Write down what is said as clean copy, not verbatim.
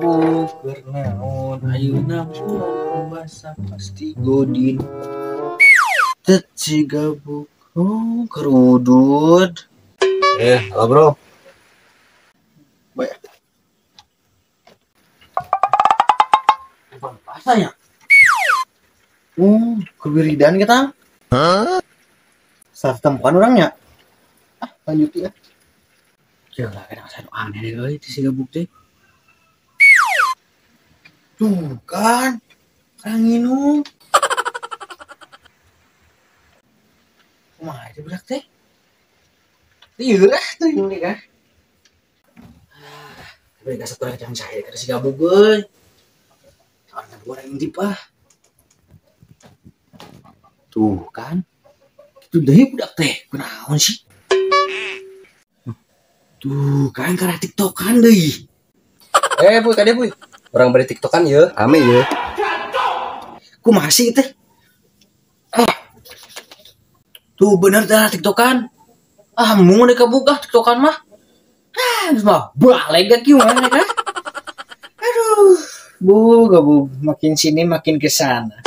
Gabuk keur naon ayeuna bulan puasa pasti godin. Tet si gabuk oh kerudut. Halo bro. Baik. Bulan puasa ya? Kewiridan kita. Hah? Salah temukan orangnya. Ah, lanjut ya. Gila, kadang saya aneh deh euy si gabuk teh. Tuh kan, orang nginum. Kumaha itu budak teh? Lieur ah tuh ini kan. Tapi gak satu orang saya kada si gabuk euy. Orang gua orang intip ah. Tuh kan. Itu deui budak teh, kunaon sih? Tuh kan karena TikTokan deui. Buy, kade buy. Orang bari TikTokan ye, rame ye. Kumaha sih teh? Tuh bener dah TikTokan. Ah, mun deui kabuka TikTokan mah. Ah, geus mah balik gak kieu mah kan. Aduh, bu, gabung makin sini makin ke sana.